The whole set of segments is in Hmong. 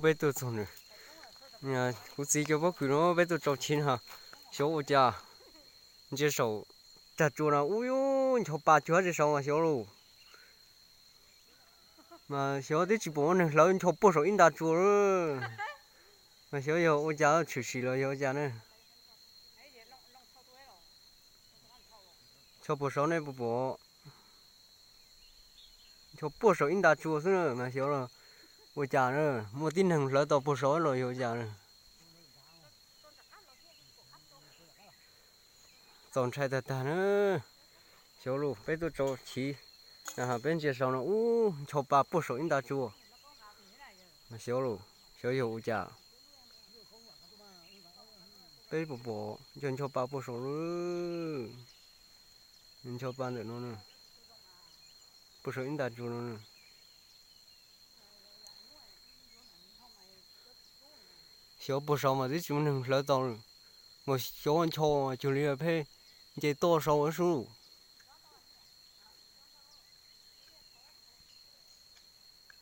Peb tuaj txog nws, kuv txiv cov pob kws no peb tuaj tso chiv no, xyov ua cas ntsia saum tag tsua no ub ncho pa cuag dab tsi saud mas xyov lauj. Mas xyov twb tsis pom neeg hlawv ncho puag saum ib nta tsua, mas xyov yog ua cas tshwm sim los yog ua cas na. Ncho puag saud nej puas pom? Ncho puag saum ib nta tsua xwb na mas xyov ua cas na, muaj tib neeg hlawv tau puag saud los yog ua cas na. Txaus ntshai tag tag na. Xyov lauj, peb tuaj tso chiv, peb ntsia saud no ub ncho pa puag saum ib nta tsua. Xyov lauj, xyov yog ua cas. Peb puas pom ncho ncho pa puag saud lauj. Ncho pa ntawm no, puag saum ib nta tsua no. Xyov puag saud mas twb tsis muaj neeg hlawv tau, mas xyov ncho cuag li pheej nce toj saud sub.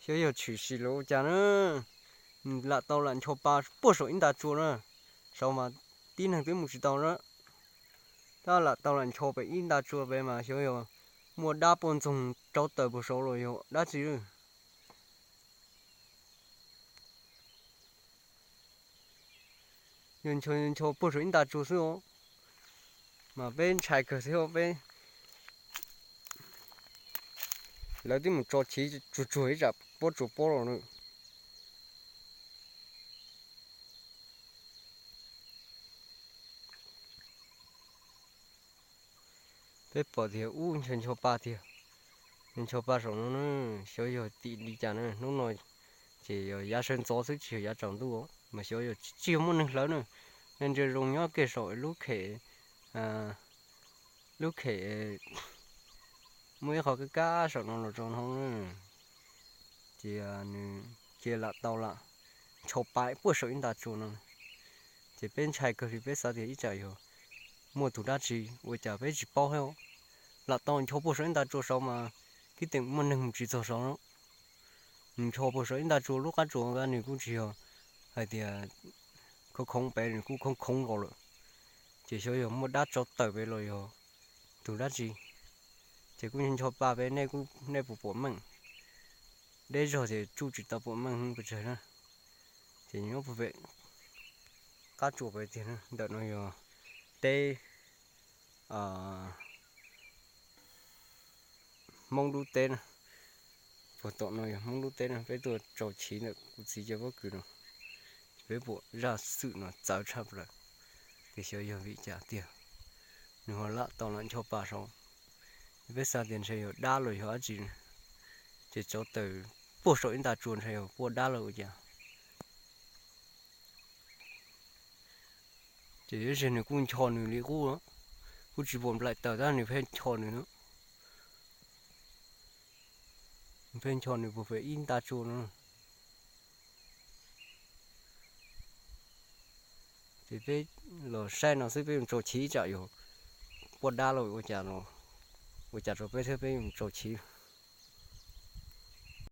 Xyov yog tshwm sim los ua cas na, lam tau lam ncho pa puag saum ib nta tsua na, saud mas tib neeg twb mus tsis tau na. Tab lam tau lam ncho pem ib nta tsua pem mas xyov yog muaj dab poj ntxoog rauv taws puag saud los yog dab tsi. Yog ncho ncho puag saum ib nta tsua xwb os, mas peb ntshai kawg thiab peb, lawv twb mus tso chiv tsuag tsuag ib tsam pob tsuas pob los na. Peb pom tias ub ncho ncho pa tiag, ncho pa saum no na, xyov yog tim li cas na. Hnub no ces yog yav sawv ntxov xwb tsis yog yav tsaus ntuj, mas xyov yog tsis yog muaj neeg hlawv na. Nej ntsia zoo nyob kiag saum lub khem, lub khem muaj ib qho kab kab saum no los tso no na. Ces nws cia lam tau lam ncho pa puag saum ib nta tsua no. Ces peb ntshai kawg li, peb xav tias ib tsam yog muaj tus dab tsi ua cas peb tsis paub thiab. Lam tau ncho puag saum ib nta tsua saud mas tib teem muaj neeg mus tsis txog saud no. Nws ncho puag saum ib nta tsua lub qab tsua ntawd nws kuj tsis yog hais tias khoov khoov pem, nws kuj khoov khoov nkaus lawm. Ces xyov yog muaj dab tsov tawm pem los yog tus dab tsi. Ces kuj ncho pa pem, nej puas pom meej? Deb zog ces tsuj tsis tau pom meej pes tsawg na. Ces nyob puag pem qab tsua pem tiag na. Ntawm no yog teb Hmoob Dub teb na. Puag tom no yog Hmoob Dub teb na. Peb tuaj tso chiv ntawm kuv txiv cov pob kws no, peb pom zaj xwm no txawv tshaj plaws, tias xyov yog vim cas tiag nws ho lam tau lam ncho pa saud. Peb xav tias ntshe yog dab los yog dab tsi, ces tsov tawm puag saum ib nta tsua ntshe yog puaj dab los ua cas. Ces yuav tseg nws kuj ncho nws li qub, kuj tsis pom nplaim taws tab nws pheej ncho nws no. Nws pheej ncho nws puag pem ib nta tsua no. Ces peb los saib no xwb, peb mus tso chiv tsam yog puaj dab los ua cas, ua cas rau peb thiab, peb mus tso chiv.